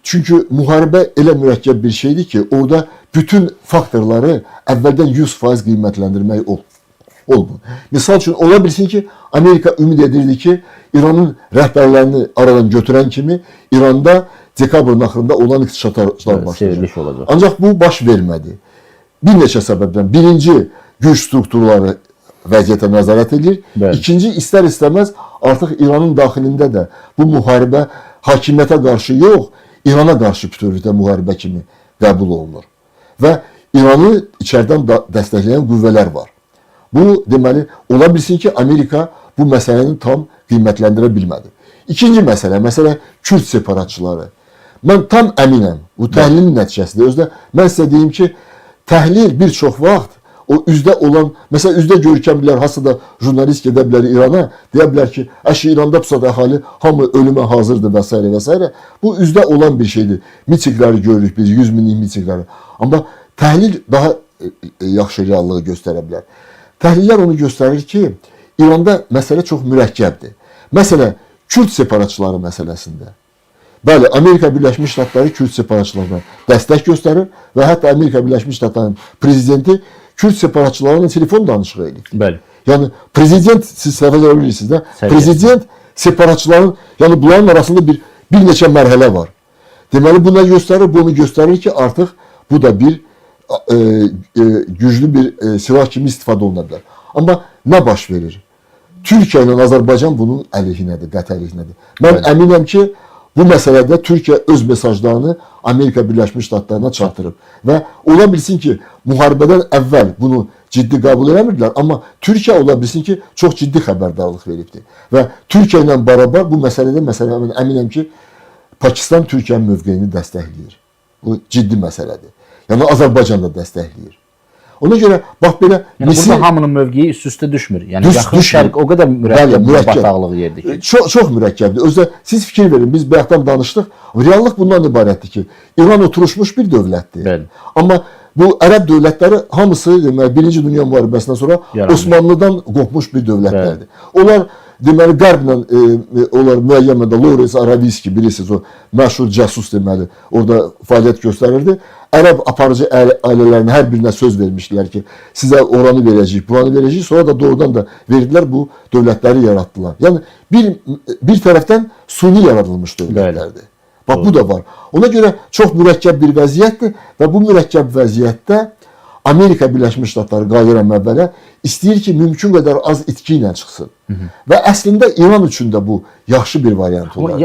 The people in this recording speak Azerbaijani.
Çünki müharibə elə mürəkkəb bir şeydir ki, orada bütün faktorları əvvəldən 100% qiymətləndirmək olmur. Misal üçün, ola bilsin ki, Amerika ümid edirdi ki, İranın rəhbərlərini aradan götürən kimi İranda dekabrın axırında olan iktişaflar başlayacaq. Sevriliş olacaq. Ancaq bu baş vermədi. Bir neçə səbəbdən. Birinci, güc strukturları vəziyyətə nəzarət edir. Bəli. İkinci, istər-istəməz artıq İranın daxilində də bu müharibə hakimiyyətə qarşı yox, İrana qarşı bütövlükdə müharibə kimi qəbul olunur. Və İranı içəridən dəstəkləyən qüvvələr var. Bu, deməli, ola bilsin ki, Amerika bu məsələni tam qiymətləndirə bilmədi. İkinci məsələ, məsələ Kürd separatçıları. Mən tam əminəm, bu təhlilin nəticəsidir. Özdə mən sizə deyim ki, təhlil bir çox vaxt o üzdə olan, məsələn, üzdə görkən bilər, hansısa da jurnalist gedə bilər İrana, deyə bilər ki, əşi İranda pusat əhali hamı ölümə hazırdır və s. və s. Bu üzdə olan bir şeydir. Mitinqləri görürük biz, 100 minlik mitinqləri. Amma təhlil daha yaxşı reallığı göstərə bilər. Təhlillər onu göstərir ki, İranda məsələ çox mürəkkəbdir. Məsələn, Kürd separatçıları məsələsində. Bəli, Amerika Birləşmiş Ştatları Kürd separatçılarına dəstək göstərir və hətta Amerika Birləşmiş Ştatlarının prezidenti Kürd separatçılarla telefon danışığı eləyib. Bəli. Yəni prezident, siz səhv edə bilirsiniz də, Səhv prezident separatçıların, yəni bunların arasında bir neçə mərhələ var. Deməli bu nə göstərir? Bu onu göstərir ki, artıq bu da bir güclü bir silah kimi istifadə oluna bilər. Amma nə baş verir? Türkiyə ilə Azərbaycan bunun əleyhinədir, qəti əleyhinədir. Mən əminəm ki, bu məsələdə Türkiyə öz mesajlarını Amerika Birləşmiş Ştatlarına çatdırıb və ola bilsin ki, müharibədən əvvəl bunu ciddi qəbul eləmirdilər, amma Türkiyə ola bilsin ki, çox ciddi xəbərdarlıq veribdir. Və Türkiyə ilə bərabər bu məsələdə məsələn mən əminəm ki, Pakistan Türkiyənin mövqeyini dəstəkləyir. Bu ciddi məsələdir. Yəni Azərbaycan da dəstəkləyir. Ona görə bax belə Yəni Misir burada hamının mövqeyi üst-üstə düşmür. Yəni yaxın düşmür. şərq o qədər mürəkkəb Bəli, bir mürəkkəb. bataqlıq yerdir ki. Çox, çox mürəkkəbdir. Özdə siz fikir verin, biz bayaqdan danışdıq. Reallıq bundan ibarətdir ki, İran oturuşmuş bir dövlətdir. Bəli. Amma bu ərəb dövlətləri hamısı deməli Birinci Dünya müharibəsindən sonra Yaranmış. Osmanlıdan qopmuş bir dövlətlərdir. Onlar deməli Qərblə onlar müəyyən məndə Lawrence Arabiski bilirsiniz o məşhur casus deməli orada fəaliyyət göstərirdi. Ərəb aparıcı ailələrinin hər birinə söz vermişdilər ki, sizə oranı verəcəyik, buranı verəcəyik. Sonra da doğrudan da verdilər, bu dövlətləri yaratdılar. Yəni bir tərəfdən suni yaradılmış dövlətlərdir. Bax bu da var. Ona görə çox mürəkkəb bir vəziyyətdir və bu mürəkkəb vəziyyətdə Amerika Birləşmiş Ştatları qalıram əvvələ istəyir ki, mümkün qədər az itki ilə çıxsın. Və əslində İran üçün də bu yaxşı bir variant Amma olar.